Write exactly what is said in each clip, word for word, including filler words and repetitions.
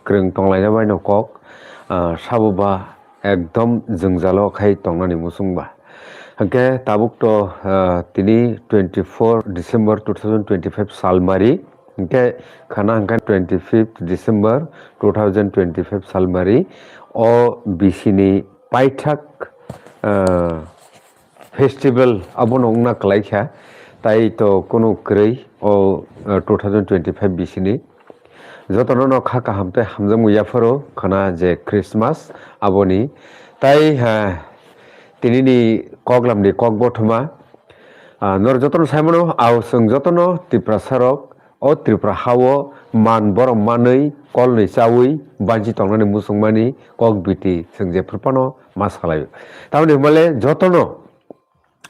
kwrwng tonglaina bai no kok, ah, sabo ba ekdom jwngjalo khai tongnani muchung ba. Hwnkhe tabuk to, ah, tini twenty four December two thousand twenty five salmari, hwnkhe khana hwnkhe twenty fifth December two thousand twenty five salmari o bisini paithak, ah, festival abono wngna kwlaikha, tai to kunu kwrwi o, ah, two thousand twenty five bisini. Jotono no kha kaham tei hamjakmung yapharo khana je Christmas aboni. Tai, ah, tinini koklamni kok bothoma, ah, nor jotono saimano, ao chwng jotono Tiprasarok o Tripura hao man borom manwi kolnwi chawi banchi tongnani muchungmani kok biti chwng jephru phano ma salaio. Tamoni hwnmale jotono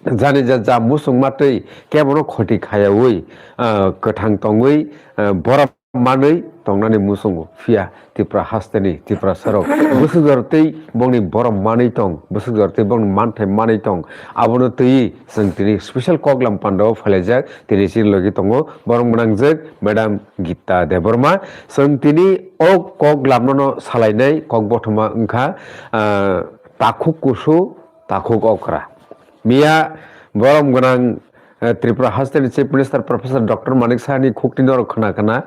jani ja ja muchung matwi kebono khoti khayaui, ah, kwthang tongwi, ah, borom manwi tongnani muchungo. Phiya Tipra hasteni Tiprasarok bwswk jora tei bongni borom manwi tong, bwswk jora tei bongni manthai manwi tong, abono twiwi chwng tini special koklam pandao phailaijak. Tini chini logi tongo borom gwnangjak Madam Gita Debbarma. Chwng tini o koklamno no salainai kok bothoma wngkha, ah, takhuk kusu, takhuk okra. Miya borom gwnang, eh, Tripura hasteni Chief Minister Professor Doctor Manik Sahani khukti norok khna khna,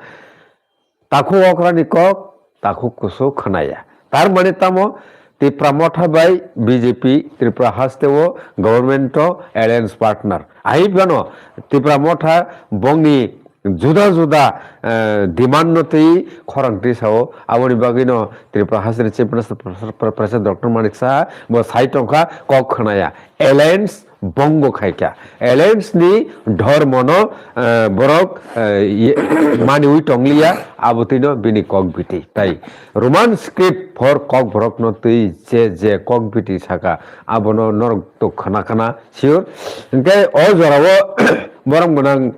takhuk okrani kok, takhuk kusu khnaya. Tar mane tamo Tipra Motha bai B J P Tripura hasteo government o alliance partner. Ahibano Tipra Motha bongni juda juda, eh, demand no twi khorang twi sao. Aboni bagwi no Tripura hasteni Chief Minister Professor, Professor Doctor Manik Saha bo sai tongkha, kok khnaya. Alliance bongo khaikha. Alliance ni dhormo no, eh, borok, eh, ye-, maniwi tongliya, abo twino bini kok biti. Tai Roman script for kok borok no twi je je kok biti saka, abono norok to khna khna sure. Hwnkhe o jorao borom gwnang,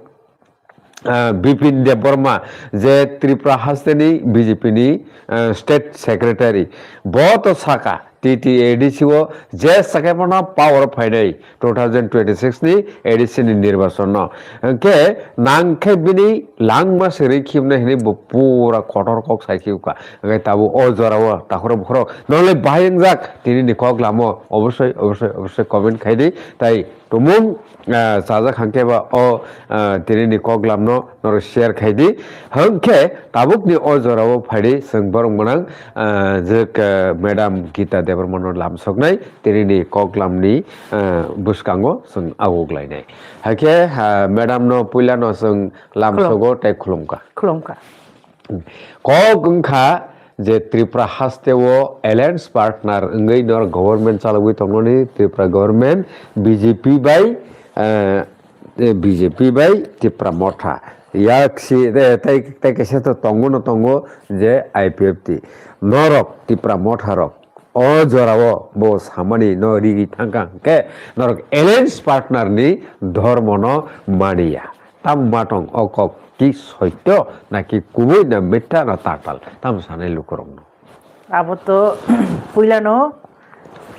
ah, Bipin Debbarma, je Tripura hasteni B J P ni, ah, state secretary, bo to saka T T A D C o je sakai phano power phainai two thousand twenty six ni A D C ni nirbachon no. Hwnkhe nang khe bini langma se rwi khibnai hinwi bo pura kotor kok sai khibka. Hwnkhe tabuk o jorao takhurok bukhurok nongle bahai wngjak tini ni kok lamo obosoi, obosoi, obosoi comment khai di. Tai tumung, ah, chajak hwnkhe ba o, ah, tini ni koklam no norok share khai di. Hwnkhe tabuk ni o jora o phai di chwng borok mwnang, ah, je, ah, Madam Gita Debbarma no lam soknai tini ni koklam ni, ah, bwskango chwng aguk lainai. Haikhe, ah, Madam no puila no chwng lam Khulum. sogo tei khulumkha. Khulumkha. Kok wngkha je Tripura hasteo alliance partner wngwi nor government chalogwi tongnani Tripura government B J P bai, eh, B J P bai Tipra Motha. Yak si, eh, tei, tei kaisa to tongo no tongo je I P F T. Norok Tipra Motha rok o jorao bo samani no riri thangkha hwnkhe norok alliance partner ni dhormo no maniya. Tam matong o kok ki soito na ki kubui na mitha na tatal tam sanai lukurokno. Abo to puilano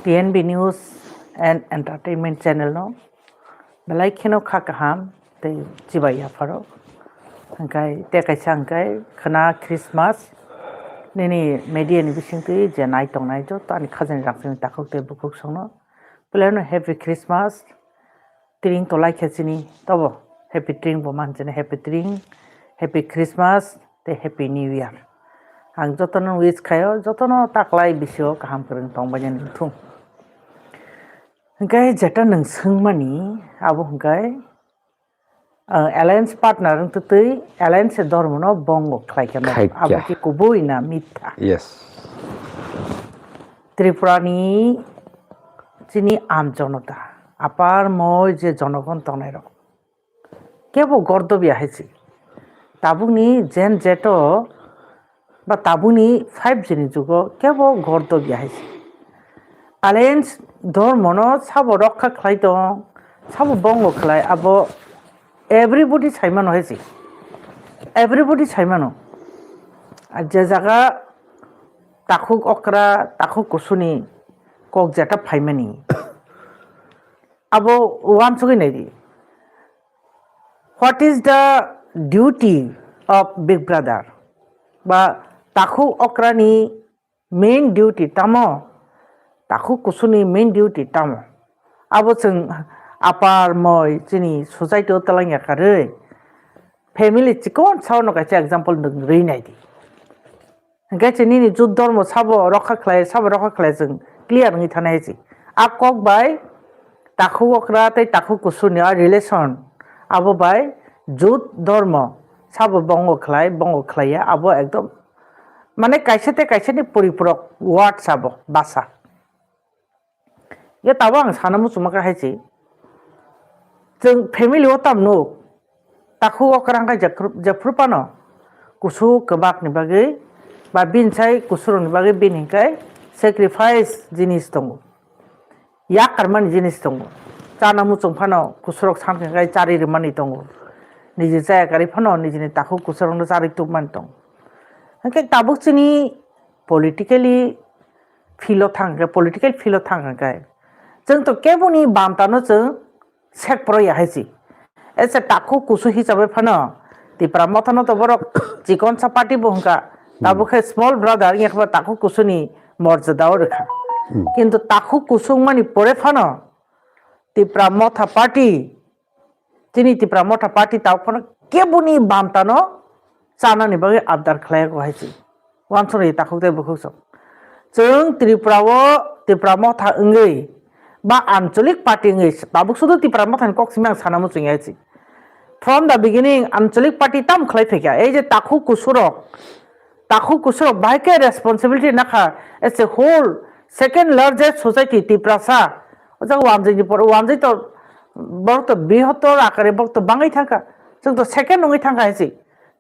T N B News and Entertainment Channel no belai kheno kha kaham tei chibai yapharo. Hwnkhe tei kaisa hwnkhe khwna Christmas nini media ni bisingtwi je nai tongnai joto ani khajani rang chini takhuk tei bukhuk songno puilano Happy Christmas. Tring tolai khe chini tobo happy tring bo man chini happy tring, happy Christmas tei happy New Year. Ang jotono wish khaio, jotono taklai bisio kaham kwrwng tongbaini wngthung. Hwnkhe jeta nwng swngmani abo hwnkhe, ah, alliance partner wngtwi twi alliance dormono bongo khlaikha no. Khaikha. Abo khe kubui na mitha? Yes. Tripura ni chini am jonota, apar moi je jonogon tongnai rok, kebo gordobya hai se. Tabukni Gen Z o ba tabukni five G ni jugo kebo gordobya hai se. Alliance dormono sabo rokha khlai tong, sabo bongo khlai, abo everybody saimano hai se. Everybody saimano. Ar je jaga takhuk okra, takhuk kusuni kok jeta phaimani. Abo uansugwi naidi. What is the duty of Big Brother? Ba Takhuk okrani main duty tamo? Takhuk kusuni main duty tamo? Abo chwng apar moi chini society o twlang ya karwi family chikon saono kaisa example nwng rwi nai di. Hingke chini ni jut dormo sabo rokha khlai, sabo rokha khlai chwng clear wngwi thanai si. A kok bai takhuk okra tei takhuk kusuni a relation abo bai jut dormo sabo bongo khlai, bongo khlai ya, abo ekdom mane kaisa tei kaisa ni poriporok word sabo basa. Ya tabo ang sana muchungma khe hai se. Chwng family o tam nuk. Takhuk o kwrang khe jephru, jephru phano kusuk kwbak ni bagwi ba bini sai kusurok ni bagwi bini hwnkhe sacrifice jinis tongo. Yak karmani jinis tongo. Chana muchung phano kusurok san khe charwi rwmani tongo. Niji chaya karwi phano nijini takhuk kusurok no charwi tubmani tongo. Hwnkhe tabuk chini politically field o thang khe, political field o thang khe, chwng to keboni bamtano chwng sek poro ya hai si. Ese takhuk kusu hisabe phano Tipra Mothano to borok chikonsa party bo hwnkha, tabuk khe small brother wngya khe bo takhuk kusuni morjada o rwkha. Kintu takhuk kusung mani pore phano Tipra Motha party, chini Tipra Motha party tabuk phano keboni bamtano chanani bagwi abdar khlai ko hai si. Wansukni takhuk tei bukhuk sok. Chwng Tripura o Tipra Motha wngwi ba anchalik party wngwi tabuk sudu Tipra Motha ni kok simi ang sana muchung ya si. From the beginning anchalik party tam khlai phaikha. Ei je takhuk kusurok, takhuk kusurok bahai khe responsibility nakha as a whole second largest society Tiprasa. O jaga wanjwi ni por, wanjwi to borok to bihotor akare borok to bangwi thangkha. Chwng to second wngwi thangkha hai si.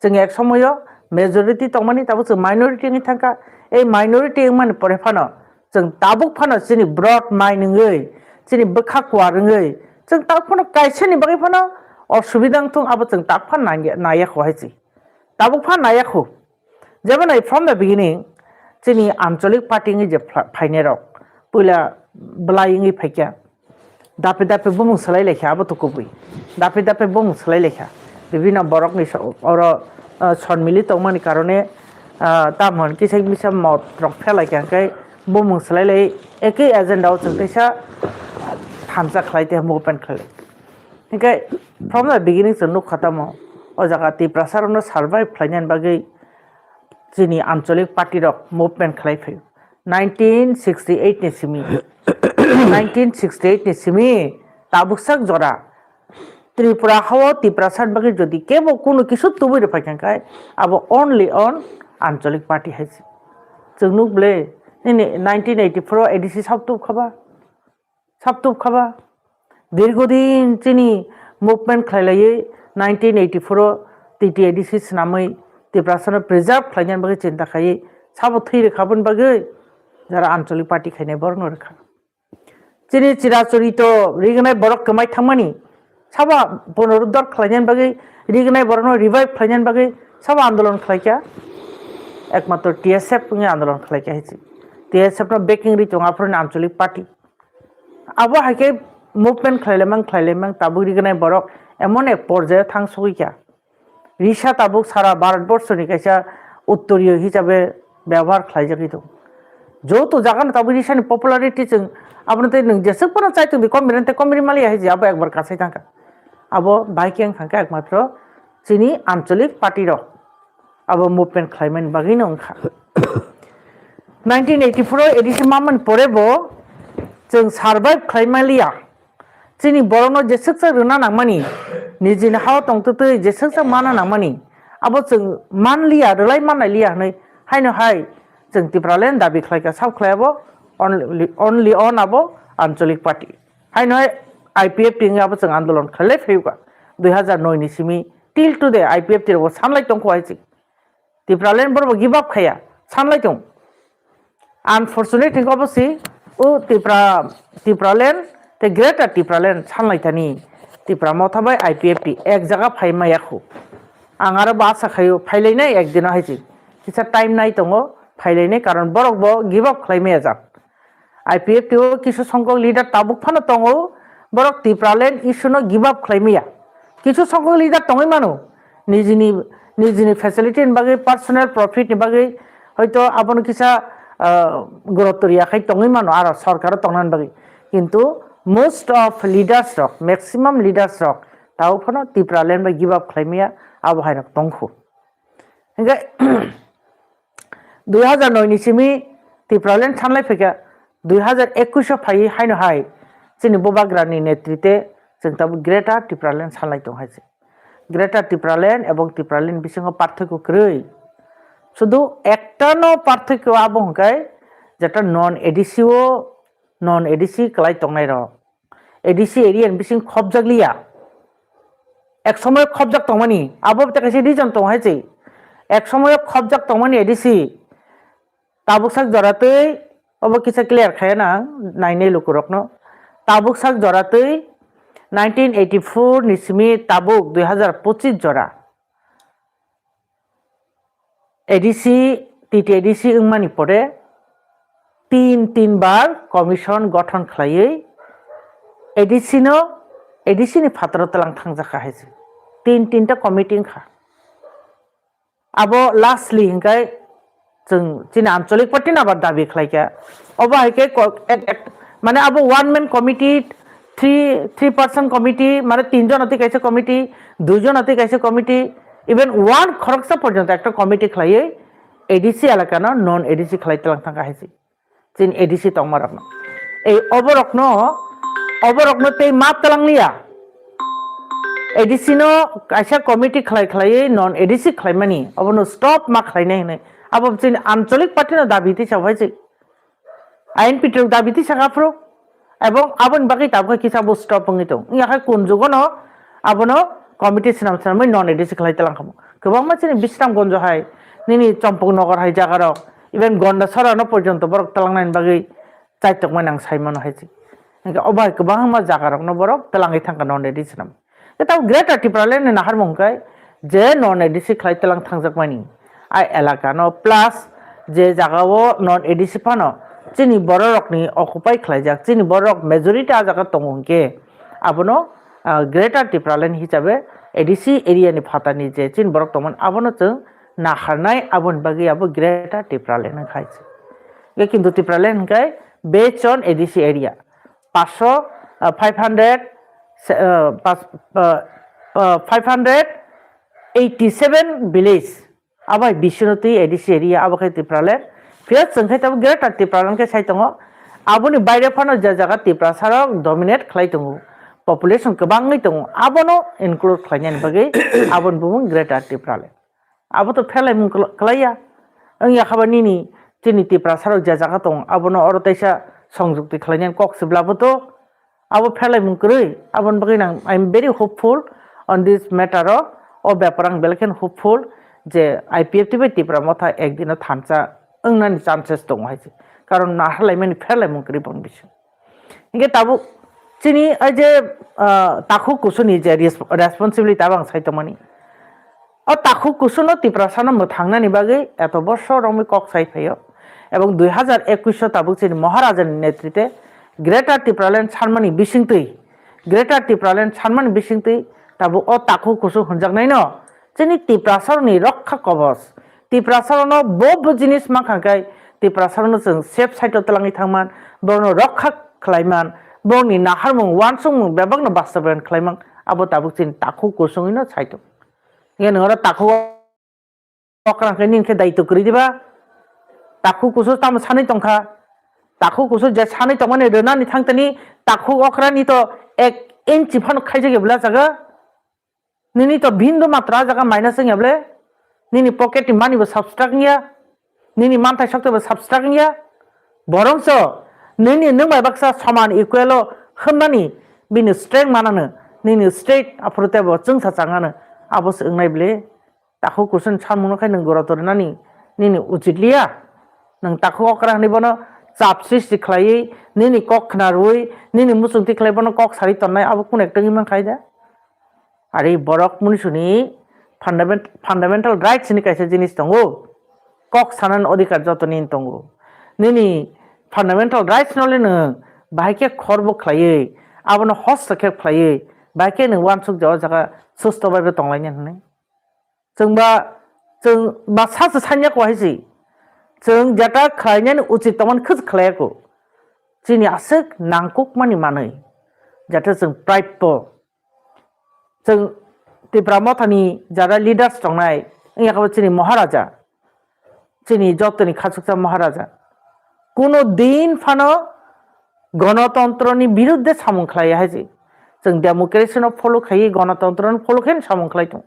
Chwng ek somoyo majority tongmani, tabuk chwng minority wngwi thangkha. Ei minority wngmani pore phano chwng tabuk phano chini broad mind wngwi, chini bwkha kuar wngwi, chwng tabuk phano kaisani bagwi phano osubida wngthung, abo chwng tabuk phano nangya, naya kho hai si. Tabuk phano naya kho. Jemon from the beginning, chini anchalik party wngwi je phla-, phainai rok, puila bwlai wngwi phaikha. Dape dape bumung swlai laikha, abo to kubui. Dape dape bumung swlai laikha. Bibino borokni so-, oro, ah, sonmili tongmani karone, ah, tamon kisa misa mot rok phelaikha, hwnkhe bumung swlai lai, ekei agenda o chwng teisa thansa khlai tei movement khlai lai. Hwnkhe from the beginning chwng nukha tamo, o jaga Tiprasa rokno survive khlainani bagwi chini anchalik party rok movement khlai phaio. Nineteen sixty-eight ni simi, nineteen sixty-eight ni simi tabuksak jora Tripura hao Tiprasa ni bagwi jodi kebo kunu kisu tubui rwphai kha khe abo only on anchalik party hai se. Chwng nuk ble nini nineteen eighty-four o A D C sab tub khaba. Sab tub khaba. Dirgodin chini movement khlailaiwi nineteen eighty-four o T T A D C swnamwi Tiprasano preserve khlainani bagwi chinta khaiwi sabo thwi rwkha boni bagwi jara anchalik party khainai borokno rwkha. Chini chirachorito rignai borok kwmai thangmani sabo punoruddhar khlainani bagwi, rignai borokno revive khlainani bagwi sabo andolon khlaikha. Ekmatro T S F wngwi andolon khlaikha hai se. T S F no backing ri tongo aphuruni anchalik party. Abo hai khe movement khlailaimang, khlailaimang, tabuk rignai borok emon ek porjayo thang sogwi kha. Risa tabuk sara Bharat borso ni kaisa uttoriyo hisabe byabohar khlaijagwi tongo. Joto jaga no tabuk risa ni popularity chwng abono tei nwng jeswk phano chai tongdi, komrwi tei komrwi maliya hai je abo ekbar kasai thangkha. Abo bai khe wngkha khe ekmatro chini anchalik party rok abo movement khlaimani bagwi no wngkha. Nineteen eighty-four o A D C mamani pore bo chwng survive khlai maliya. Chini borokno jeswksa rwna nangmani, nijini hao tongtwtwi jeswksa mana nangmani, abo chwng manliya, rwlai manliya hwnwi haino hai chwng Tipraland dabi khlaikha, sab khlai abo only, only on abo anchalik party. Haino hai I P F T wngwi abo chwng andolon khlailai phaiwkha dui hazar noi ni simi till today I P F T rokbo sanlai tongkho hai chwng. Tipraland borok bo give up khaiya, sanlai tong. Unfortunate hwnkhe obo si, o Tipra, Tipraland tei Greater Tipraland sanlai thani Tipra Motha bai I P F T ek jaga phai maya khu. Ang aro bo asa khaio, phailainai ekdino hai se. Kisa time nai tongo, phailainai, karon borok bo give up khlai maya jak. I P F T o kisu songkok leader tabuk phano tongo, borok Tipraland issue no give up khlai maya. Kisu songkok leader tongwi mano, nijini, nijini facility ni bagwi, personal profit ni bagwi Hoito abono kisa, ah, gurutto riya khai tongwi mano aro sorkaro tongnani bagwi. Kintu most of leaders rok, maximum leaders rok tao phano Tipraland bai give up khlai maya, abo hai rok tongkhu. Hingke dui hazar noi ni simi Tipraland sanlai phaikha, dui hazar ekush o phaiwi haino hai chini Bubagra ni netrite chwng tabuk Greater Tipraland sanlai tong hai se. Greater Tipraland ebong Tipraland bisingo parthoikyo kwrwi. Sudu ekta no parthoikyo abo hwnkhe jeta non A D C o, non A D C kwlai tongnai rok. A D C area ni bising khobjak liya. Ek somoy khobjak tongmani, abo te kaisa reason tong hai se. Ek somoy khobjak tongmani A D C. Tabuk sak jora twi, obo kisa clear khai na ang, nainai lukurokno. Tabuk sak jora twi, nineteen eighty-four ni simi tabuk dui hazar pochis jora. A D C, T T A D C wngmani pore tin, tin bar commission gothon khlaiwi A D C no, A D C ni phataro tlang thangjak kha hai se. Tin, tinta committee wngkha. Abo lastly hinkai chwng chini anchalik party no abar dabi khlai kha. Obo hai khe ko-, ek, ek, mane abo one man committee, three, three person committee, mane tin jon atwi kaisa committee, dui jon atwi kaisa committee, even one khoroksa porjonto ekta committee khlaiwi A D C elaka no non A D C khlai tlang thang kha hai se. Chini A D C tongma rokno. Ei oborokno, oborokno tei ma twlang liya. A D C no kaisa committee khlai khlaiwi non A D C khlaimani, obono stop ma khlainai hinwi. Abo chini anchalik party no dabi tisa hai se. I N P T rok dabi tisa kha phuru. Ebong aboni bagwi tabukhe kisa bo stop wngwi tong. Wngya khai kun jugo no abono committee swnam swnamwi non A D C khlai tlang kha. Kwbangma chini Bisramganj hai, nini Champaknagar hai jaga rok, even Gandachara no porjonto borok tlangnani bagwi chaitokmani ang sai mano hai se. Hingke obo hai kwbangma jaga rokno borok tlangwi thangkha non A D C swnam. Tei tabuk Greater Tipraland ni naharmung khe je non A D C khlai tlang thangjakmani a elaka no plus je jaga o non A D C phano chini borok rokni occupy khlaijak, chini borok majority a jaga tongo hwnkhe abono, ah, Greater Tipraland hisabe A D C area ni phatani je chini borok tongmani abono chwng naharnai, aboni bagwi abo Greater Tipraland wngkha hai se. Hingke kintu Tipraland hingke based on A D C area. Paso, ah, five hundred, se-, ah, pas-, ah, ah, five hundred eighty-seven village. Abai bisinoti A D C area abo khe Tipraland. Phiya chwng khe tabuk Greater Tipraland khe sai tongo. Aboni baire phano je jaga Tiprasa rok dominate khlai tongo. Population kwbangwi tongo. Abono include khlainani bagwi aboni bumung Greater Tipraland. Abo to pherlaimung kla-, klaiya. Wngya khaba nini chini Tiprasa rok je jaga tong, abono oro teisa songjukti khlainani kok siblabo to abo pherlaimung kwrwi. Aboni bagwi nang, I am very hopeful on this matter o. O bepar ang belai kheno hopeful je I P F T bai Tipra Motha ekdino thansa wngnani chances tongo hai se. Karon naharlaimani pherlaimung kwrwi boni bising. Hingke tabuk chini ai je, ah, takhuk kusuni je res-, responsibility abo ang sai tongmani. O takhuk kusuno Tiprasano mwthangnani bagwi eto bosor romwi kok sai phaio. Ebong dui hazar ekush o tabuk chini Maharajani netrite Greater Tipraland sanmani bisingtwi, Greater Tipraland sanmani bisingtwi tabuk o takhuk kusu hwnjaknaino chini Tiprasarokni rokha kobos. Tiprasarokno bo bo jinis mankha khe Tiprasarokno chwng safe side o twlangwi thangman, borokno rokha khlaiman, borokni naharmung, uansukmung bebakno bastabayan khlaimang, abo tabuk chini takhuk kusungwino saitok. Hingke nwng oro takhuk okra hwnkhe nini khe daitw kwrwi diba? Takhuk kusu tamo sanwi tongkha. Takhuk kusu je sanwi tongmani rwnani thangtani takhuk okrani to ek inchi phano khaijak ya bwla jaga. Nini to bindu matra jaga minus wngya bwle. Nini pocket ni money bo subtract wngya. Nini manthai sokte bo subtract wngya. Borongso nini nwng bai baksa soman equal o hwnmani bini strength manano. Nini state aphuru tebo chwngsa changano. Abo se wngnai bwle. Takhuk kusun sanmungno khai nwng goroto rwnani nini uchit liya. Nwng takhuk okra hwnwi bono chap sristi khlaiwi, nini kok khna rwui, nini muchungti khlai bono kok sari tonnai, abo kunu ekta wngwi mankha da? Ari borok munisuni fundament-, fundamental rights ni kaisa jinis tongo. Kok sanani odhikar joto nini tongo. Nini fundamental rights no le nwng bahai khe khorbo khlaiwi, abono hostokhe khlaiwi, bahai khe nwng uansuk je o jaga susto bai bo tonglainai hwnwi. Chwng ba, chwng ba sa se sanya ko hai se. Chwng jeta khlainani uchit tongmani khwj khlaiya kho. Chini aswk nangkukmani manwi. Jeta chwng prideful. Chwng Tipra Mothani jara leaders tongnai, wngya khe bo chini Maharaja, chini jotoni khachuksa Maharaja. Kuno din phano gonotontroni birudde samung khlaiya hai se. Chwng democracy no follow khaiwi gonotontrono follow khe samung khlai tongo.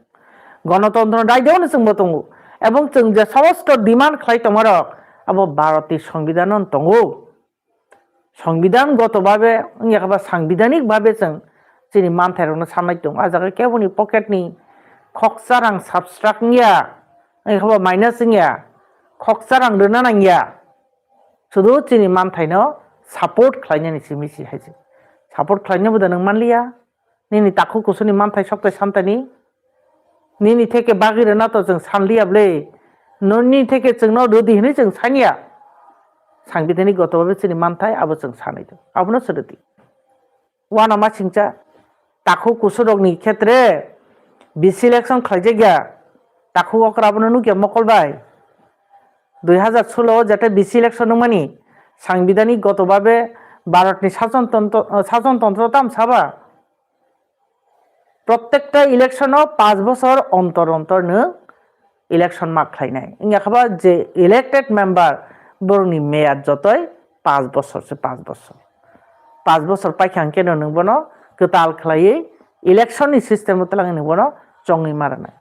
Gonotontro raidao no chwngbo tongo. Ebong chwng je somosto demand khlai tongmarok abo Bharotni Songbidan no tongo. Songbidan goto babe wngya khe ba sangbidanik babe chwng chini manthairokno sanai tongo. A jaga keboni pocket ni khoksa rang subtract wngya, wngya khe ba minus wngya, khoksa rang rwna nangya. Sudu chini manthaino support khlainani simi si hai se. Support khlainabo da nwng manliya. Nini takhuk kusuni manthai soktai santani. Nini theke bagwi rwna to chwng sanliya bwle. Nini theke chwngno rwdi hinwi chwng saniya. Sangbidanik goto babe chini manthai abo chwng sanai to. Abono se rwdi. Uanama singcha. Takhuk kusurokni khetre B C election khlaijakya. Takhuk okra abono nukya mokol bai. Dui hazar solo o jete B C election wngmani, sangbidanik goto babe Bharatni sason tontro, sason tontro tam saba? Protekta election o panch bochor ontor ontor nwng election ma khlainai. Wngya khe ba je elected member borokni meyad jotoi panch bochor se, panch bochor. Panch bochor paikha hwnkhe no nwng bono kwtal khlaiwi election ni system o twlangwi nwng bono chongwi ma rwnai.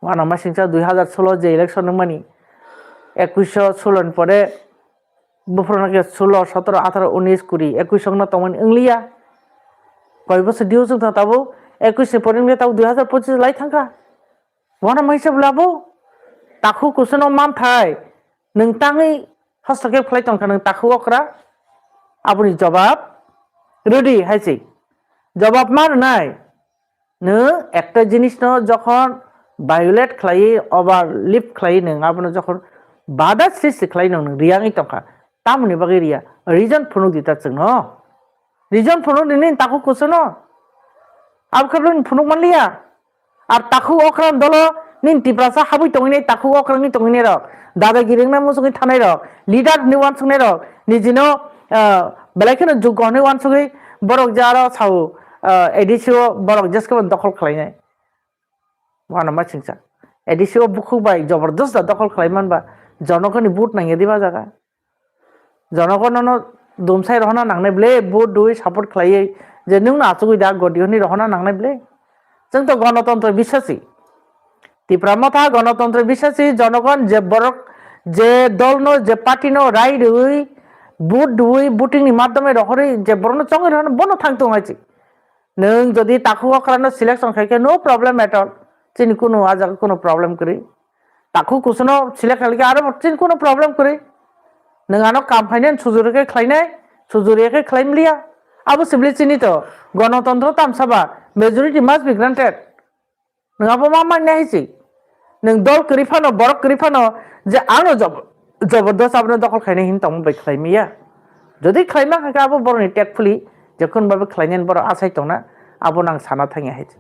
Uanama singcha dui hazar solo je election wngmani, ekuisho solo ni pore buphuruna khe solo, sotoro, atharo, unis, kuri, ekuisho wngna tongmani wngliya. Koi bosor diu chwng tong tabuk, ekuish ni pore wngkhe tabuk dui hazar pochis lai thangkha. Uanama hisab labo, takhuk kusuno manthai, nwng tangwi hastokhe khlai tongkha nwng takhuk okra, aboni jobab rwdi hai se. Jobab ma rwnai. Nwng ekta jinisno jokhon violate khlaiwi, overleap khlaiwi nwng abono jokhon bada sristi khlai nwng, nwng riyangwi tongkha, tamoni bagwi riya? Reason phunuk di ta chwngno. Reason phunuk di nini takhuk kusuno. Abo khe bwlwng phunuk manliya. Ar takhuk okra dolo nini Tiprasa habwi tongwinai, takhuk okra wngwi tongwinai rok. Dadagiri wngna muchungwi thanai rok. Leader hinwi uansuknai rok. Nijino, ah, belai kheno juggo hinwi uansugwi borok je aro sao, ah, A D C o borok jeskhe bo dokhol khlainai. Uanama singcha. A D C o bukhuk bai jobordast da dokhol khlai manba. Jonokoni vote nangya diba jaga. Jonogono no dumsai rohorna nangnai bwle, vote rwui support khlaiwi je nwngno achugwi da godi hwnwi rohorna nangnai bwle. Chwng to gonotontro bisasi. Tipra Motha gonotontro bisasi, jonogon je borok, je dolno, je partyno rai rwui, vote rwui, votingni madhyome rohorwi je borokno chongwi rohorna bono thang tongo hai se. Nwng jodi takhuk okrano selection khai khe no problem at all. Chini kunu ah jaga kunu problem kwrwi. Takhuk kusuno select khalikhe aro chini kunu problem kwrwi. Nwng ano kam phainai sujuri khe khlainai, sujuri khe khlai mliya. Abo sibli chini to gonotontro tamsa ba majority must be granted. Nwng abo ma manya hai se. Nwng dol kwrwi phano, borok kwrwi phano je ano job-, jobordast abono dokhol khainai hin tongma bai khlai maya. Jodi khlai ma kha khe abo borokni tek phuli je kun babe khlainai borok asai tongna abo nang sana thangya hai se.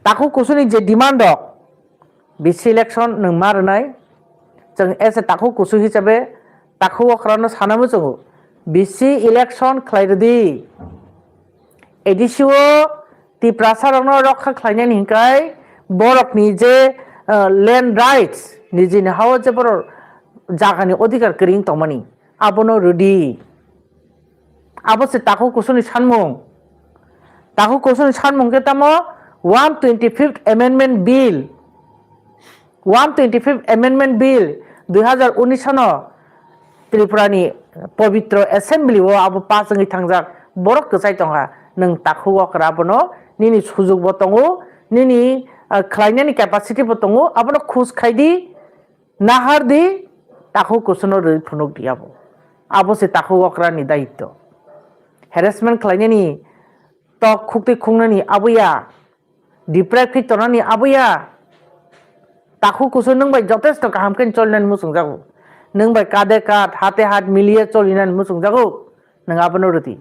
Takhuk kusuni je demand rok, B C election nwng ma rwnai, chwng as a takhuk kusu hisabe takhuk okrano sana muchungo, B C election khlai rwdi. A D C o Tiprasa rokno rokha khlainani hinkai borokni je, uh, land rights, nijini hao je borok jagani odhikar kwrwi tongmani, abono rwdi. Abo se takhuk kusuni sanmung. Takhuk kusuni sanmung khe tamo one twenty fifth Amendment Bill. One twenty fifth Amendment Bill dui hazar unis sano Tripura ni pobitro assembly o abo pass wngwi thangjak borok kwchai tongkha. Nwng takhuk okra abono nini sujukbo tongo, nini, ah, khlainani capacity bo tongo, abono khus khaidi. Nahardi, takhuk kusuno rwi phunukdi abo. Abo se takhuk okrani daitto. Harassment khlainani, tok khuktwi khungnani aboya, deprive khe tonani aboya. Takhuk kusu nwng bai jotesto kaham khe cholinani muchungjago. Nwng bai kade kad, hate hat miliye cholinani muchungjago. Nwng abono rwdi.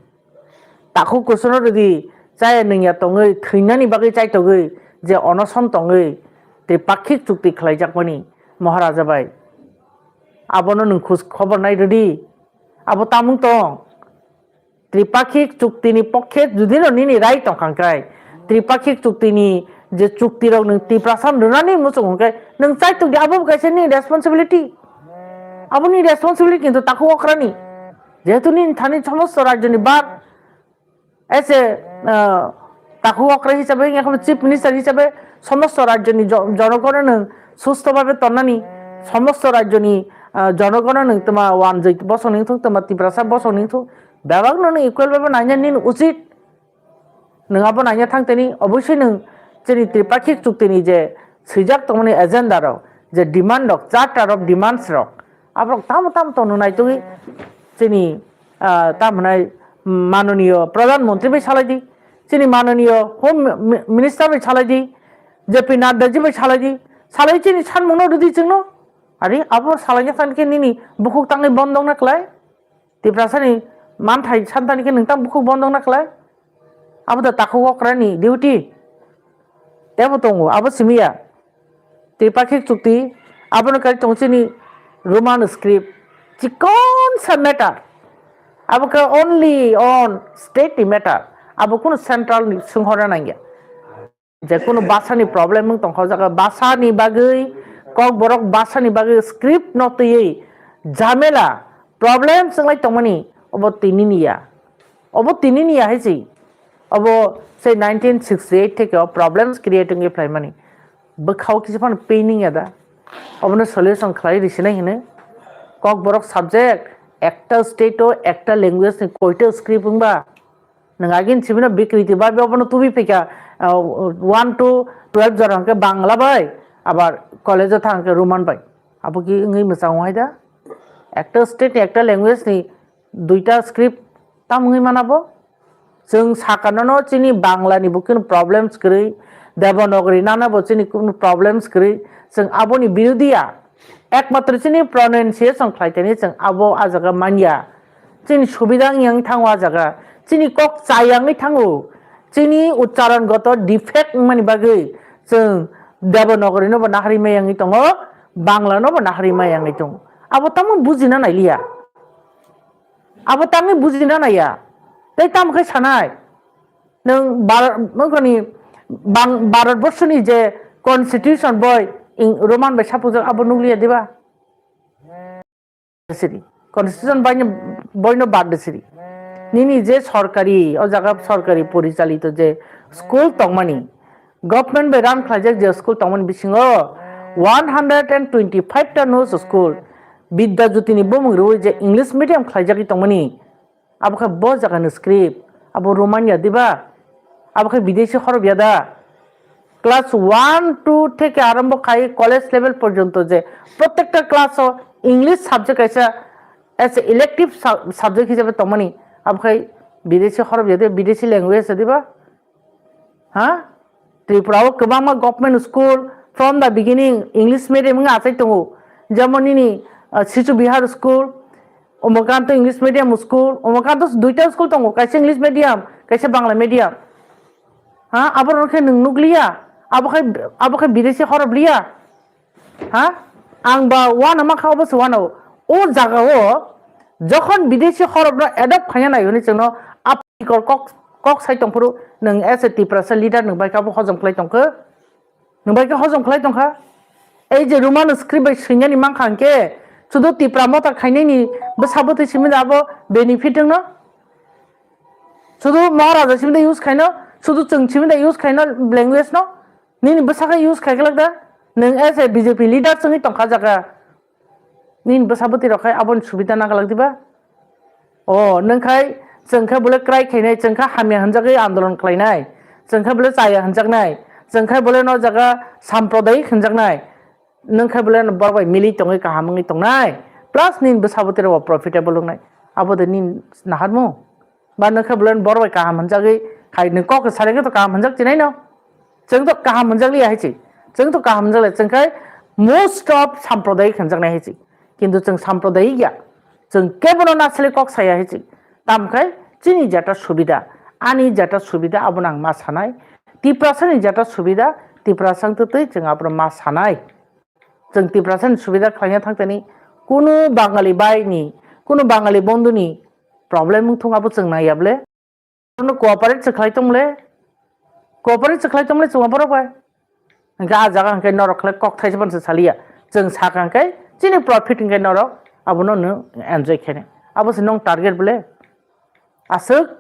Takhuk kusuno rwdi, chaya nungya tongwi, thwinani bagwi chaitogwi, je onoson tongwi, tei pakhik chukti khlaijakmani Maharaja bai. Abono nwng khus khobor nai rwdi. Abo tamung tong. Tripakhik chuktini pokhe judino nini rai tongkha hwnkhe, tripakhik chuktini je chuktirok nwng Tiprasa rwnani muchung hwnkhe nwng chai tongdi, abo bo kaisa nini responsibility. Aboni responsibility kintu takhuk okrani. Jehetu nini thani somosto rajyoni bak, as a, ah, takhuk okra hisabe, wngya kheno chief minister hisabe somosto rajyoni jo-, jonogono nwng susto babe tonnani, somosto rajyoni, ah, jonogono nwng tma wanjwi bosong ningthung, tma Tiprasa bosong ningthung, bebakno nwng equal babe naina nini uchit. Nwng abo naina thang tini, obosoi nwng chini tripakhik chuktini je swijak tongmani agenda rok, je demand rok, charter of demands rok, aborok tamo tamo tongno naitugwi chini, ah, tamo hwnai manoniyo Pradhan Mantri bai salai di, chini manoniyo Home Mi-, Minister bai salai di, J P Nadda ji bai salai di, salai chini sanmungno rwdi chwngno. Ari abo salaina thang khe nini bukhuk tangwi bondong na klai? Tiprasani manthai santani khe nwng tang bukhuk bondong na klai? Abo da takhuk okrani duty. Tebo tongo, abo simiya. Tripakhik chukti, abono kari tong chini Roman script. Chikon sa matter. Abo khe only on state ni matter. Abo kunu central ni swnghorna nangya. Je kunu basani problem wng tongkha o jaga, basani bagwi, Kokborok basani bagwi script no twiwi jamela, problem chwnglai tongmani, obo tinini ya. Obo tinini ya hai se. Obo se nineteen sixty-eight theke o problems create wngwi phlaimani. Bwkhao kisa phano pain wngya da? Obono solution khlai risinai hwnwi. Kokborok subject, ekta state o ekta language ni koita script wngba? Nwng agin sibino bikriti bai, obono tubi phaikha, ah, one to twelve jora hwnkhe Bangla bai, abar college o thang khe Roman bai. Abo ki wngwi mwchangwi hai da? Ekta state ni ekta language ni duita script tam wngwi mana bo? Chwng sakano no chini Bangla ni bo kunu problems kwrwi, Devanagari nana bo chini kunu problems kwrwi, chwng aboni birodhi ya. Ekmatro chini pronunciation khlai tani chwng abo a jaga manya. Chini subida wng yang thango a jaga. Chini kok chayangwi thango. Chini uchcharon goto defect wngmani bagwi chwng Devanagari no bo nahari mayangwi tongo, Bangla no bo nahari mayangwi tongo. Abo tamo bujina nailiya. Abo tamo bujina naiya. Tei tamo khe sanai. Nwng Bhar-, nwng kani Bang-, Bharat Borso ni je constitution boi ing-, Roman bai sapujak abo nukliya diba? Siri. Constitution bai ni, boi no bad de siri. Nini je sorkari, o jaga sorkari porichalito je school tongmani, government bai run khlaijak je school tongmani bisingo one hundred and twenty-five ta no school. Bidya Jyoti ni bumung rwi je English medium khlaijagwi tongmani. Abo khe bo jaga ni script, abo Romania diba? Abo khe bidesi horop ya da? Class one, two theke arombo khai college level porjonto je prottekta class o English subject kaisa as a elective sub-, subject hisabe tongmani, abo khai bidesi horop ya de, bidesi language ya diba? Ha? Tripura o kwbangma government school from the beginning English medium wngwi achai tongo. Jemon nini, ah, Sichu Bihar school, Umakanto English medium school, Umakanto duita school tongo, kaisa English medium, kaisa Bangla medium. Ha? Abo rok khe nwng nukliya? Abo khai, abo khai bidesi horop liya? Ha? Ang ba uanama kha obo se uanao. O jaga o jokhon bidesi horop no adopt khaina nai hwnwi chwngno apikor kok, kok sai tongphuru nwng as a Tiprasa leader nwng bai khe abo hojom khlai tongkhe? Nwng bai khe hojom khlai tongkha? Ei je Roman script bai swinani mankha hwnkhe sudu Tipra mota khainani bwsa bwtwi simi da abo benefit wngno? Sudu Maharaja simi da use khaino? Sudu chwng simi da use khaino language no? Nini bwsa khe use khai glak da? Nwng as a B J P leader chwngwi tongkha jaga. Nini bwsa bwtwi rok khai aboni subida na glak diba? O, nwng khai chwng khe bole krai khainai, chwng khe hamya hwnjagwi andolon khlainai, chwng khe bole chaya hwnjaknai, chwng khe bole no jaga samprodayik hwnjaknai, nwng khe bole no borok bai mili tongwi kaham wngwi tongnai, plus nini bwsa bwtwi rok bo profitable wngnai. Abo de nini naharmu? Ba nwng khe bole borok bai kaham hwnjagwi khai nwng kok khe salai khe to kaham hwnjak chinai no? Chwng to kaham hwnjak liya hai chi. Chwng to kaham hwnjak liya. Chwng khai most of samprodayik hwnjaknai hai chi. Kintu chwng samprodayik ya. Chwng kebono nasle kok saya hai chi. Tamo khai chini jeta subida, ani jeta subida abono ang ma sanai. Tiprasani jeta subida, Tiprasa wng twi chwng abono ma sanai. Chwng Tiprasani subida khlaina thang tani Kunu Bangali bai ni, kunu Bangali bondhu ni problem wng thung abo chwng naiya ble. Bono cooperate se khlai tong le, cooperate se khlai tong le chwng borok bai. Hingke a jaga hingke norok khlai kok thaisa ban se saliya. Chwng sakha hingke chini profit hingke norok abono nwng enjoy khainai. Abo se nwng target ble. Aswk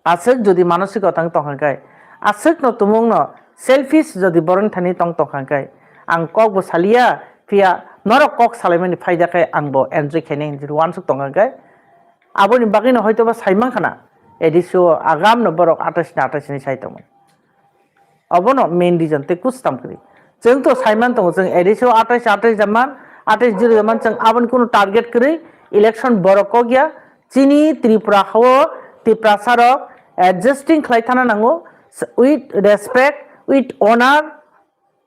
Aswk jodi manosiko tang tongkha khe, aswkno tumungno selfish jodi borokni thani tong tongkha khe, ang kokbo saliya, phiya norok kok salaimani phaida khe angbo enjoy khainai hinwi uansuk tongkha khe, aboni bagwino hoitoba saimankha na, A D C o agamno borok atais ni atais ni sai tongmani. Obono main reason tei kuchtam kwrwi. Chwng to saiman tongo, chwng A D C o atais atais jaman, atais zero jaman, chwng aboni kunu target kwrwi election borok kok ya. Chini Tripura hao Tiprasa rok adjusting khlai thana nango, with respect, with honor,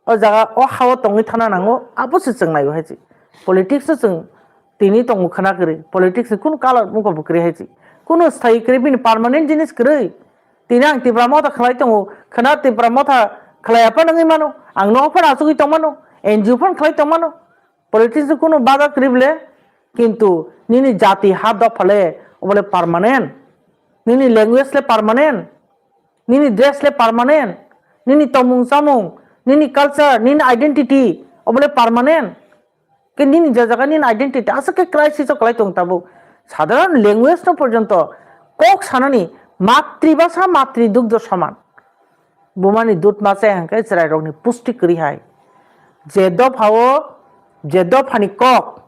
o jaga o hao tongwi thana nango, abo se chwng naio hai se. Politics o chwng tini tongo khwna kwrwi, politics ni kunu color mokol bo kwrwi hai se. Kunu sthai kwrwi bini permanent jinis kwrwi. Tini ang Tipra Motha khlai tongo, khwna Tipra Motha khlai aphano wngwi mano, ang nogo phano achugwi tongmano, N G O phano khlai tongmano, politics ni kunu baga kwrwi bole, kintu nini jati ha dopha le, obole permanent, nini language le permanent, nini dress le permanent, nini tongmung chamung, nini culture, nini identity, obole permanent. Ke nini je jaga nini identity aswk khe crisis o kwlai tong tabuk. Sadharan language no porjonto kok sanani matribhasha matridugdho soman. Bumani dud ma chaya hwnkhe chwrairokni pusti kwrwi hai. Je dophao, je dophani kok,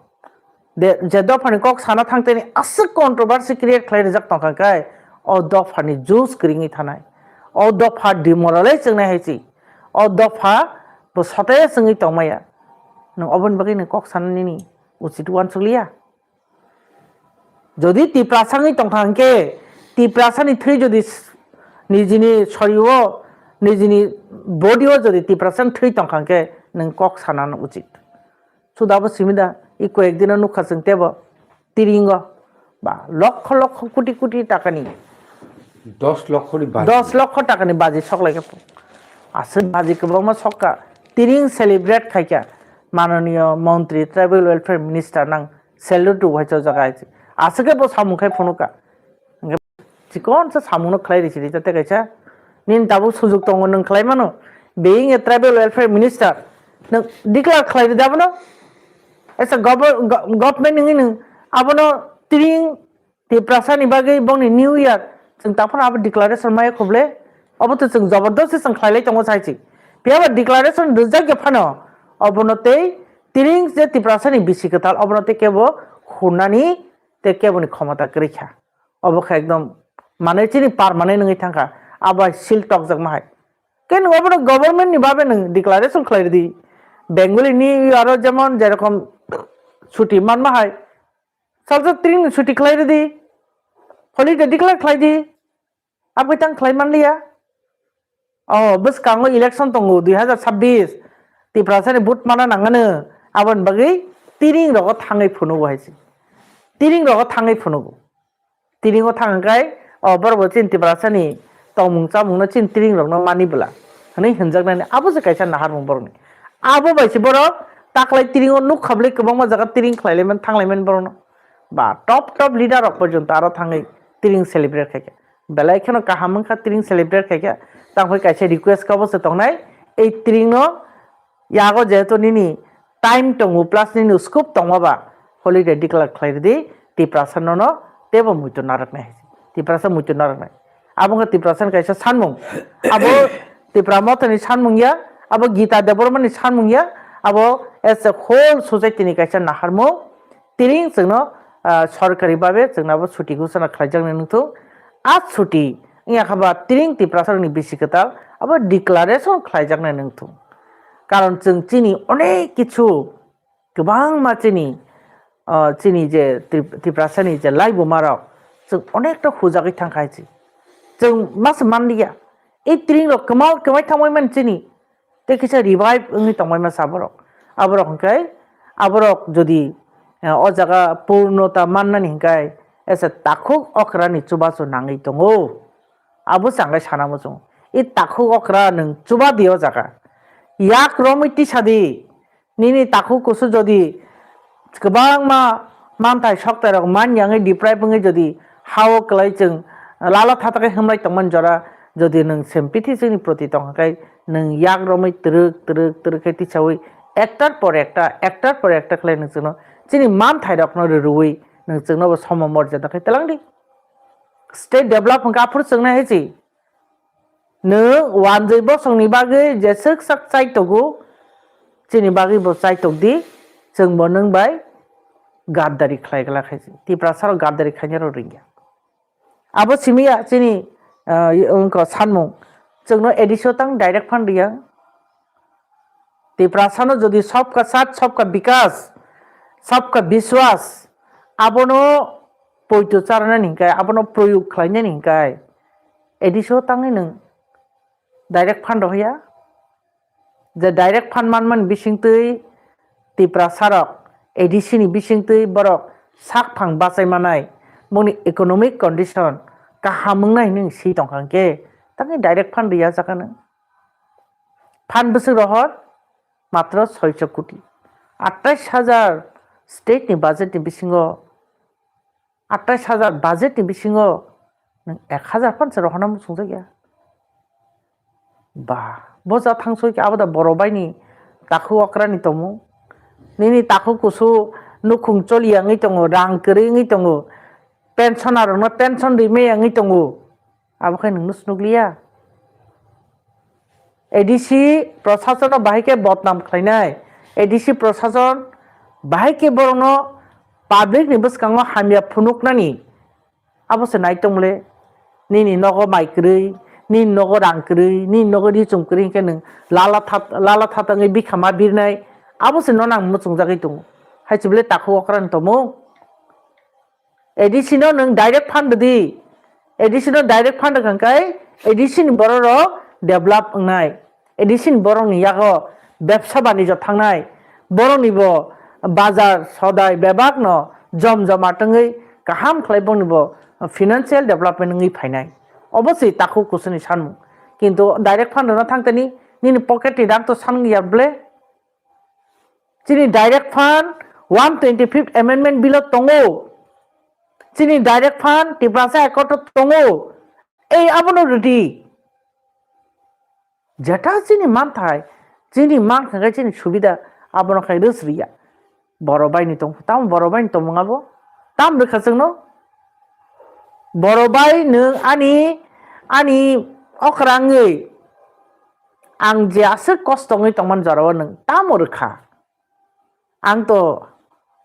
de, je dophani kok sana thangteni aswk controversy create khlai rijak tongkha khe, o dophani juice kwrwngwi thanai. O dopha demoralize wngnai hai se. O dopha bo sote swngwi tongmaya. Nwng oboni bagwi nwng kok sana nini uchit uansukliya. Jodi Tiprasa wngwi tongkha hwnkhe, Tiprasani thwi jodi s-, nijini sorio, nijini body o jodi Tiprasani thwi tongkha hwnkhe, nwng kok sanano uchit. Suda bo simi da, i koyek dino nukha chwng tebo, Tiringo, ba, lokho lokho koti koti takani, dos lokho ni baji. Dos lokho takani baji sok lai khe. Aswk baji kwbangma sokka, Tiring celebrate khaikha, mananiyo montri, tribal welfare minister nang salute rw hai o jaga hai se. Aswk khe bo samung khai phunukha. Chikon sa samungno khlai risi rijak tei kaisa. Nini tabuk sujuk tongo nwng khlai mano. Being a tribal welfare minister, nwng declare khlai rida abono. As a gover-, go-, government nungwi nwng abono Tiring Tiprasa ni bagwi bongni New Year chwng taphano abo declaration maya khuble. Obo to chwng jobordosti chwng khlai lai tongo sai se. Phiya ba declaration rijak ya phano obono tei Tiring je Tiprasa ni bisi kwtal obono tei kebo khunani tei kebo ni khomota kwrwi kha. Obo khe ekdom, mane, chini permanent wngwi thangkha, abo hai seal tokjakma hai. Khe nwng obono government ni babe nwng declaration khlai rwdi. Bengali ni aro jemon jerokom chuti manma hai, salsa tring chuti khlai rwdi, holiday declare khlai di, abo tang khlai manliya. O bwskango election tongo dui hazar sabbish, Tiprasani vote mana nangano, aboni bagwi Tiring rogo thangwi phunugo hai se. Tiring rogo thangwi phunugo. Tiring o thang khe, o borok bo chini Tiprasani tongmung chamungno chini Tiring rokno mani bwla hwnwi hwnjaknani abo se kaisa naharmung borokni. Abo bai se borok taklai Tiring o nukha bwlai kwbangma jaga Tiring khlai laimani thang laimani borokno. Ba top top leader rok porjonto aro thangwi Tiring celebrate khai kha. Belai kheno kaham wngkha Tiring celebrate khaikha. Tangkhe kaisa request khe obo se tongnai, ei Tiring no yago jehetu nini time tongo plus nini scope tongo ba, holiday declare khlai rwdi, Tiprasa nono teibo muitu narwknai hai se. Tiprasa muitu narwknai. Abo wngkha Tiprasa ni kaisa sanmung. Abo Tipra Motha ni sanmung ya, abo Gita Debbarma ni sanmung ya, abo as a whole society ni kaisa naharmung. Tiring chwngno, ah, sorkari babe chwngno abo chuti ghoshona khlaijaknai nungthung. A chuti wngya kha ba Tiring Tiprasarokni bisi kwtal abo declaration khlaijaknai nungthung. Karon chwng chini onek kichu kwbangma chini, ah, chini je Trip-, Tiprasani je laibumarok chwng onekta hujagwi thangkha hai se. Chwng ma se manliya. E Tiringrok kwma-, kwmai thangbai mani chini. Tei kisa revive wngwi tongbai masa borok. Aborok hwnkhe, aborok jodi, eh, o jaga purnota mannani hwnkhe, ese takhuk okrani chubachu nangwi tongo. Abo se ang khe sana muchungo. I takhuk okra nwng chuba di o jaga. Yak romwi tisa di. Nini takhuk kusu jodi kwbangma manthai soktairok man yangwi deprive wngwi jodi ha-o kwlai chwng lala thatha khe himlai tongmani jora, jodi nwng sempiti chwngni proti tongkha khe nwng yak romwi twrwk twrwk twrwk khe tisawi ektar por ekta, ektar por ekta khlai nwng chwngno chini manthairokno rwrwui nwng chwngno bo somo morjada khe twlang di. State develop hwnkhe aphuru chwngnai hai se. Nwng wanjwi bosongni bagwi jeswk sak chai togo, chini bagwi bo chai tok di, chwng bo nwng bai gaddari khlai glak hai se. Tiprasa rok gaddari khainai rok ringya. Abo simi ya chini, ah, wngkha sanmung. Chwngno A D C o tang direct fund riya. Tiprasano jodi sabka saath, sabka bikas, sabka biswas, abono poito charnani hinkai, abono proyog khlainani hinkai, A D C o tangwi nwng direct fund rohya? Je direct fund manmani bisingtwi Tiprasarok, A D C ni bisingtwi borok sakphang bachai manai, bongni economic condition kaham wngnai hinwi si tongkha hinkhe, tangwi direct fund riya jagano. Phan bwswk rohor matro soicho koti. Atais hajar state ni budget ni bisingo, atais hajar budget ni bisingo nwng ek hajar phan se rohorna muchungjak ya. Ba, bo ja thangsoi khe abo da boro bai ni takhuk okra ni tongmung. Nini takhuk kusu nukhung choli ya wngwi tongo, rang kwrwi wngwi tongo, pensioner rokno pension ri maya wngwi tongo. Abo khe nwngno snukliya. A D C prosasono bahai khe bodnam khlainai. A D C prosason bahai khe borokno public ni bwskango hamya phunuknani. Abo se nai tongmole. Nini nogo mai kwrwi, nini nogo rang kwrwi, nini nogo richum kwrwi hinkhe nwng lala that-, lala thatangwi bikha ma birnai. Abo se no nang muchungjagwi tongo. Hai chibole takhuk okra ni tongmung. A D C no nwng direct fund di. A D C no direct fund kha khe A D C ni borok rok develop wngnai. A D C ni borok ni yago bebsa banijyo thangnai. Borok ni bo bazar sodai bebak no jom joma tongwi kaham khlai boni bo financial development wngwi phainai. Obo se takhuk kusuni sanmung. Kintu direct fund no thang tani nini pocket ni rang to san ya ble. Chini direct fund one twenty fifth amendment bill o tongo. Chini direct fund Tiprasa Accord o tongo. Ei abono rwdi. Jeta chini manthai, chini mankha khe chini subida abono khai rwsriya. Boro bai ni tong, tamo boro bai ni tongmung abo? Tam rwkha chwngno? Boro bai nwng ani, ani okra wngwi ang je aswk kosto wngwi tongmani jorao nwng tamo rwkha? Ang to,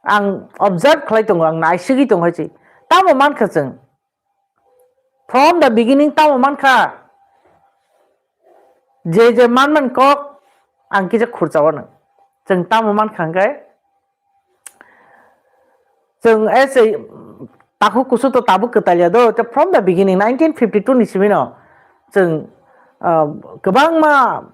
ang observe khlai tongo, ang naisigwi tongo hai se. Tamo mankha chwng? From the beginning tamo mankha? Je je manmani kok ang kisa khurchao nwng. Chwng tamo mankha hwnkhe? Chwng, eh, se, takhuk kusu to tabuk kwtal ya do, te from the beginning, nineteen fifty two ni simi no, chwng, ah, kwbangma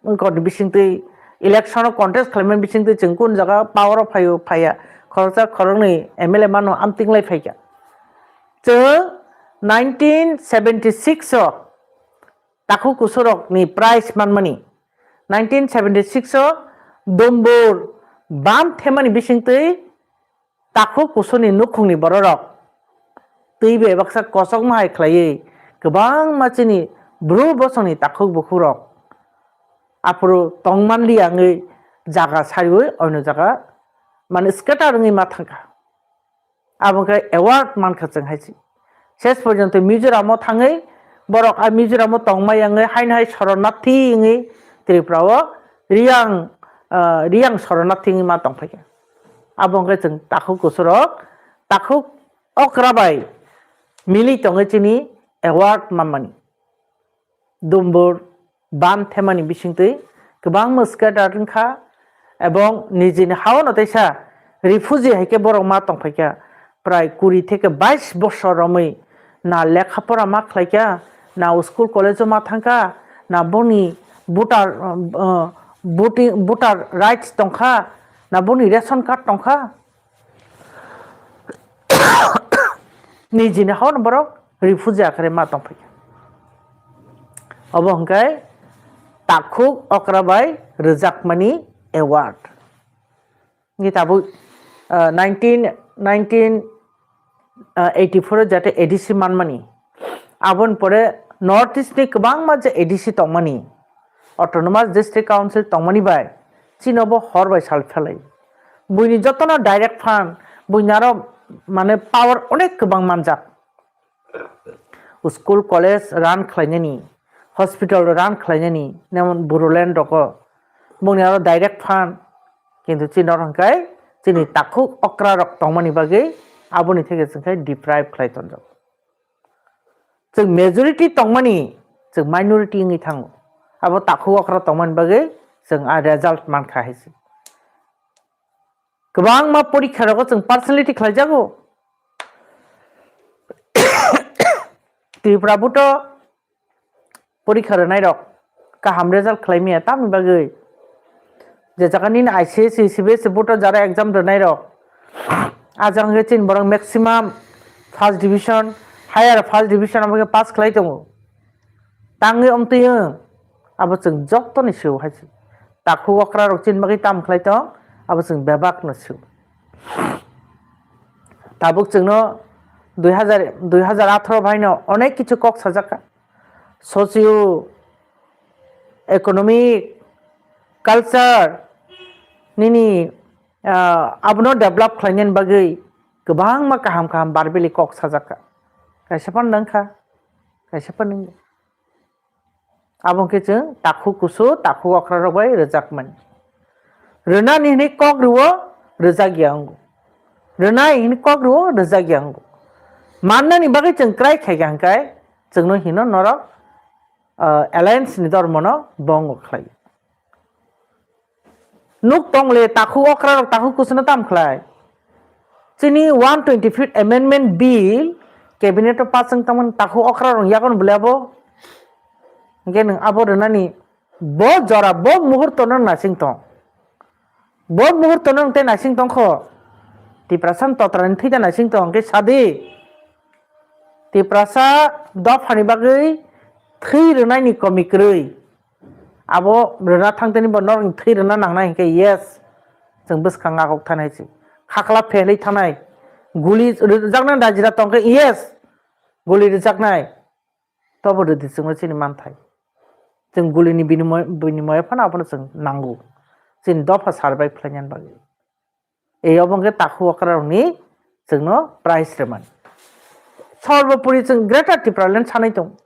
wngkha ni bisingtwi, election o contest khlaimani bisingtwi chwng kun jaga power o phaio, phaiya, khoroksa khoroknwi M L A mano amtwng lai phaikha. Chwng nineteen seventy six o takhuk kusurokni prize manmani. Nineteen seventy six o Dumbur bam themani bisingtwi takhuk kusurni nukhungni bororok twi bai baksa kosokma hai khlaiwi kwbangma chini bru bosongni takhuk bukhukrok aphuru tongmanliya wngwi jaga sariwi oino jaga mane scatter wngwi ma thangkha. Abo khe award mankha chwng hai se. Ses porjonto Mizoram o thangwi borok a Mizoram o tongma yangwi haino hai soronarthi wngwi Tripura o Riyang, ah, Riyang soronarthi wngwi ma tongphaikha. Abo wngkhe chwng takhuk kusurok, takhuk okra bai mili tongwi chini award manmani. Dumbur bam themani bisingtwi kwbangma scatter wngkha, ebong nijini ha-o no teisa refugee hai khe borok ma tongphaikha, prai kuri theke bais bosor romwi na lekha pora ma khlaikha, na school college o ma thangkha, na boni voter, uh, voting, voter rights tongkha, na boni ration card tongkha. Nijini ha-o no borok refugee akhare ma tongphaikha. Obo hwnkhe takhuk okra bai rwjakmani award. Ngi tabuk ah, nineteen, nineteen eighty four o jate A D C manmani, aboni pore North East ni kwbangma je A D C tongmani, Autonomous District Council tongmani bai chini bo hor bai sal phelai. Buini jotono direct fund, buini aro mane power onek kwbang manjak. School, college run khlainani, hospital run khlainani, jemon Bodoland rogo, bongni aro direct fund, kintu chini oro hwnkhe chini takhuk okra rok tongmani bagwi aboni theke chwngkhe deprive khlai tonjak. Chwng majority tongmani, chwng minority wngwi thango. Abo takhuk okra tongmani bagwi chwng a result mankha hai se. Kwbangma porikha rogo chwng personality khlaijago. Tripura board o porikha rwnai rok kaham result khlai maya, tamni bagwi je jaga nini I C S, C B S E board o jara exam rwnai rok, a jaga hwnkhe chini borok maximum first division, higher first division abo khe pass khlai tongo. Tangwi omtwi wng, abo chwng jottoni sio hai se. Takhuk okra rok chini bagwi tam khlai tong, abo chwng bebak no sio. Tabuk chwngno dui hazar, dui hazar atharo baino onek kichu kok sajak kha. Socio economic, culture nini, ah, abono develop khlainani bagwi kwbangma kaham kaham barbili kok sajak kha. Kaisa phano nang kha, kaisa phano nang. Abo hwnkhe chwng takhuk kusu, takhuk okra rok bai rwjakmani. Rwnani hwnwi kok rwo, rwjak ya wngo. Rwnai hwnwi kok rwo, rwjak ya wngo. Mannani bagwi chwng krai khai kha hwnkhe chwngno hino norok, ah, alliance ni dormono bo wngo khlai. Nuk tong le takhuk okra rok takhuk kusuno tam khlai. Chini one twenty fifth amendment bill cabinet o pass wng tongmani takhuk okra rok yagon bole abo. Hwnkhe nwng abo rwnani bo jora bo muhurto no naising tong. Bo muhurto no tei naising tong kho. Tiprasa ni totra ni thwi da naising tong hwnkhe sadi. Tiprasa dophani bagwi thwi rwnai ni komi kwrwi. Abo rwna thangtani bo norokni thwi rwna nangnai hinkhe yes, chwng bwskang agok thanai se. Khakla phelwi thanai. Guli rwjaknai dajira tongkhe yes, guli rwjaknai. Tobo rwdi chwngno chini manthai. Chwng gulini binimoy, binimoyo phano abono chwng nango. Chini dopha survive khlainani bagwi. Ei obo hwnkhe takhuk okra rokni chwngno prize rwmani. Sorbopori chwng Greater Tipraland sanai tong.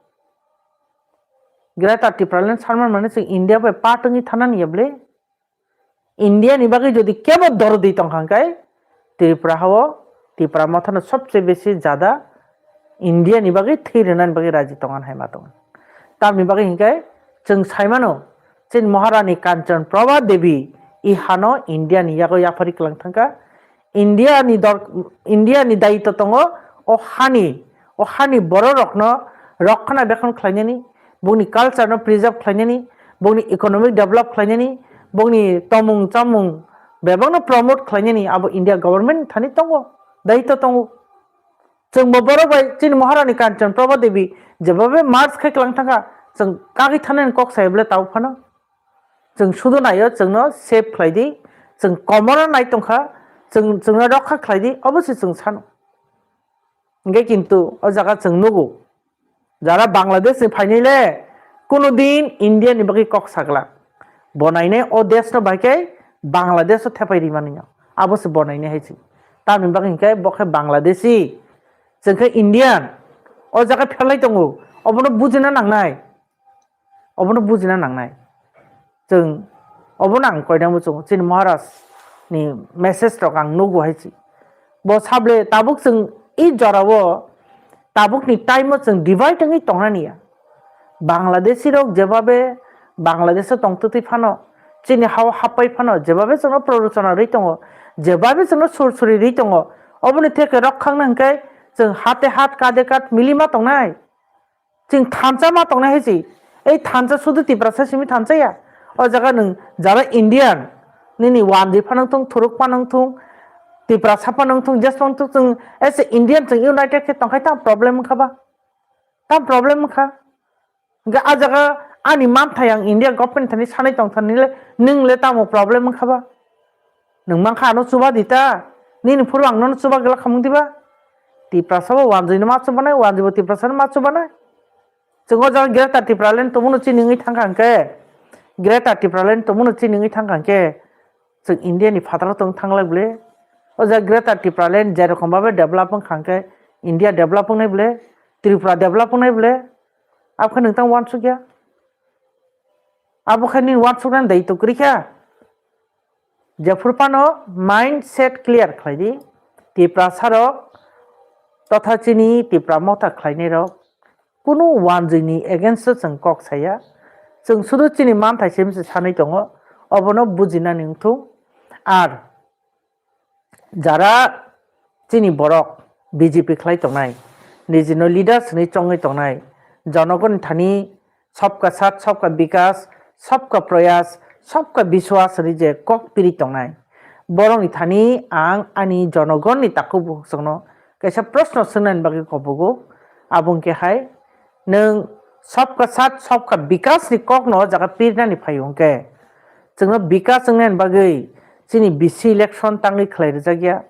Greater Tipraland sanmani mane chwng India bai part wngwi thanani ya bwle? India ni bagwi jodi kebo dordi tongkha hwnkhe Tripura hao Tipra mothano sobse besi jada India ni bagwi thwi rwnani bagwi raji tongan hai ma tongo. Tamni bagwi hinkhe chwng saimano chini Maharani Kanchan Prabha Devi i hano India ni yago yaphari kwlang thangkha. India ni dor-, India ni dayitw tongo o hani, o hani bororokno rokhona bekhon khlainani, bongni culture no preserve khlainani, bongni economic develop khlainani, bongni tomung chamung bebakno promote khlainani abo India government ni thani tongo, dayitw tongo. Chwng bo borok bai chini Maharani Kanchan Prabha Devi jebhabe march khai kwlang thangkha, chwng kagwi thanani kok sai bwle tabuk phano. Chwng sudu naio, chwngno save khlai di, chwng komorno nai tongkha, chwng, chwngno rokha khlai di, obo se chwng sano. Hingke kintu o jaga chwng nugo, jara Bangladesh ni phainai le, kuno din India ni bagwi kok sagla. Bo nainai o desh no bai khe Bangladesh o thepai ri manwi no. Abo se bo nainai hai se. Tamni bagwi hinkhe bo khe Bangladeshi, chwng khe Indian. O jaga pherlai tongo, obono bujina nangnai. Obono bujina nangnai. Chwng obono ang koinai muchungo, chini Maharaj ni message rok ang nugo hai se. Bo sable tabuk chwng i jorao, tabuk ni time o chwng divide wngwi tongnani ya. Bangladeshi rok jebabe Bangladesh o tongtwtwi phano, chini hao hapai phano, jebabe chwngno prorosona rwi tongo, jebabe chwngno sur suri rwi tongo, oboni theke rok khangna hwnkhe chwng hate hat kade kat mili ma tongnai. Chwng thansa ma tongnai hai se. Ei thansa sudu Tiprasa simi thansa ya. O jaga nwng jara Indian, nini wanjwi phano wngthung, thuruk phano wngthung, Tiprasa phano wngthung, jes phano wngthung, chwng as a Indian chwng united khe tongkhai tang problem wngkha ba? Tang problem wngkha. Hingke a jaga ani manthai ang India government thani sanai tongthani le, nwng le tamo problem wngkha ba? Nwng mankha ano chuba di ta? Nini phuru ang nono chuba glak khamung diba? Tiprasa bo wanjwi no ma chubanai, wanjwi bo Tiprasa no ma chubanai. Chwng o jaga Greater Tipraland tongmano chini wngwi thangkha hwnkhe, Greater Tipraland tongmano chini wngwi thangkha hwnkhe, chwng India ni phataro tong thanglai bwle? O jaga Greater Tipraland je rokom babe develop wngkha hwnkhe, India develop wngnai bwle? Tripura develop wngnai bwle? Abo khe nwng tang uansukya? Abo khe nini uansuknani daitw kwrwi kha? Jephuru phano mindset clear khlai di. Tiprasa rok totha chini Tipra Motha khlainai rok kunu wanjwi ni against o chwng kok saya. Chwng sudu chini manthai se bwse sanwi tongo, obono bujinani wngthung. Ar jara chini borok B J P khlai tongnai, nijino leader swnwi chongwi tongnai, jonogoni thani Sabka Saath, Sabka Vikas, Sabka Prayas, Sabka Vishwas hwnwi je kok piri tongnai, borokni thani ang ani jonogonni takhuk bukhukno kaisa proshno swngnani bagwi kobogo. Abo hwnkhe hai, nwng Sabka Saath, Sabka Vikas ni kokno o jaga pirinani phaio hwnkhe, chwngno Vikas wngnani bagwi chini V C election tangwi khlai rwjakya,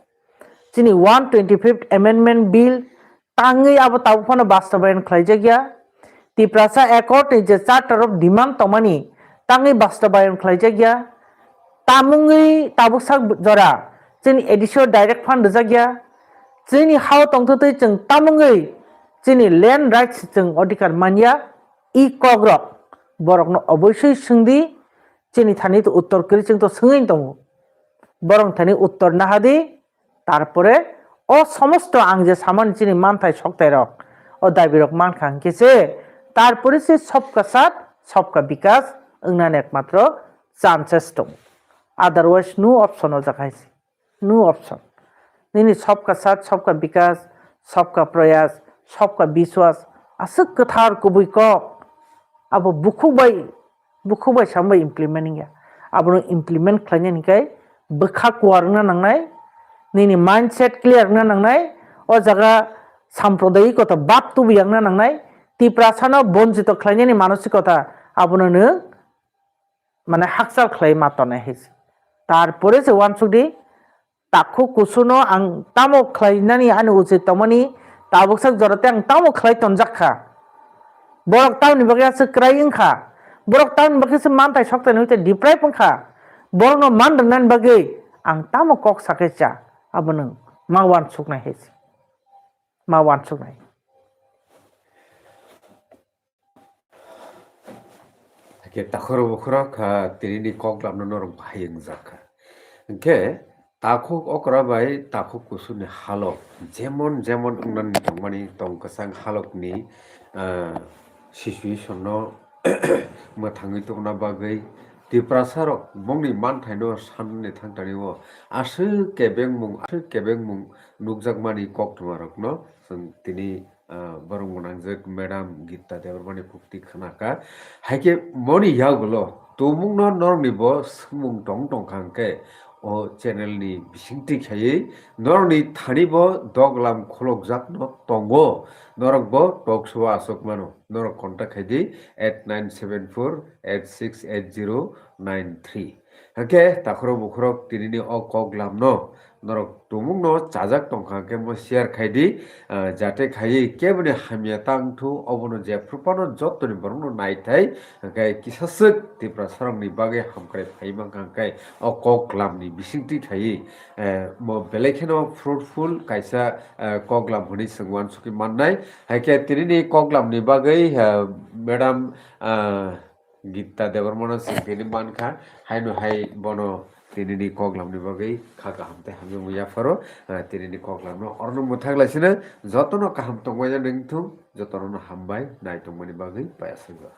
chini one twenty-fifth Amendment Bill tangwi abo tabuk phano bastobayon khlaijakya. Tiprasa Accord ni je charter of demand tongmani tangwi bastobayon khlaijakya. Tamungwi tabuk sak jora chini A D C o direct fund rwjakya. Chini hao tongthwtwi chwng tamungwi chini land rights chwng odhikar manya. I kokrok borokno oboisoi swngdi, chini thani to uttor kwrwi chwng to swngwi tongo. Borok thani uttor nahadi, tarpore o somosto ang je samani chini manthai soktairok, o dabirok mankha hwnkhe se, tarpore se Sabka Saath, Sabka Vikas wngnani ekmatro chances tongo. Otherwise no option o jaga hai se. No option. Nini Sabka Saath, Sabka Vikas, Sabka Prayas, Sabka Vishwas, aswk kwthar kubui kok. Abo bukhuk bai, bukhuk bai sambai implement wngya. Abono implement khlainani khe bwkha kuar wngna nangnai, nini mindset clear wngna nangnai, o jaga sampradayikota bab tubu yangna nangnai, Tiprasano bonchito khlainani manosikota abono nwng mane hakchal khlai ma tonai hai se. Tarpore se uansukdi, takhuk kusuno ang tamo khlainani ani uchit tongmani tabuksak jora tei ang tamo khlai tonjak kha. Borok tamoni bagwi aswk kwrai wngkha. Borok tamoni bagwi se manthai soktaino hwnkhe deprive wngkha. Borokno man rwnani bagwi ang tamo kok sakhe cha, abo nwng ma uansuknai hai se. Ma uansuknai. Hake takhoro bukhoro kha, tinini koklamno norok bahai wngjak kha. Hwnkhe takhuk okra bai takhuk kusuni halok jemon jemon wngnani tongmani tong kwchang halokni, ah, situation no mwthangwi tongna bagwi Tiprasa rok bongni manthaino sanni thangtani o aswk kebengmung, aswk kebengmung nukjakmani koktwma rokno chwng tini ah, borok gwnangjak Madam Gita Debbarmani kukti khna kha. Hai khe moni yagulo tumungno norokni bo swngmung tong tong kha hwnkhe o channel ni bisingtwi khaiwi norokni thani bo doglam khulokjakno tongo. Norok bo talk show o achuk mano. Norok contact khai di eight nine seven four eight six eight zero nine three. Hwnkhe takhorok bukhorok tinini o koklamno norok tumungno chajak tongkha hwnkhe mo share khai di, ah, jate khaiwi keboni hamya tang thu obono jephru phano jottoni borokno naithai hwnkhe kisaswk Tiprasarokni bagwi hamkrai phai mankha hwnkhe o koklamni bisingtwi khaiwi, eh, mo belai kheno fruitful kaisa, eh, koklam hwnwi chwng uansukwi mannai. Hai khe tinini koklamni bagwi, eh, Madam, ah, Gita Debbarmano chwng tini mankha, haino hai bono tinini koklamni bagwi kha kaham tei hamjakmung yapharo, ah, tinini koklamno orno mwthak laisino jotono kaham tongmani wngthung, jotono hambai naitongmani bagwi payasajak.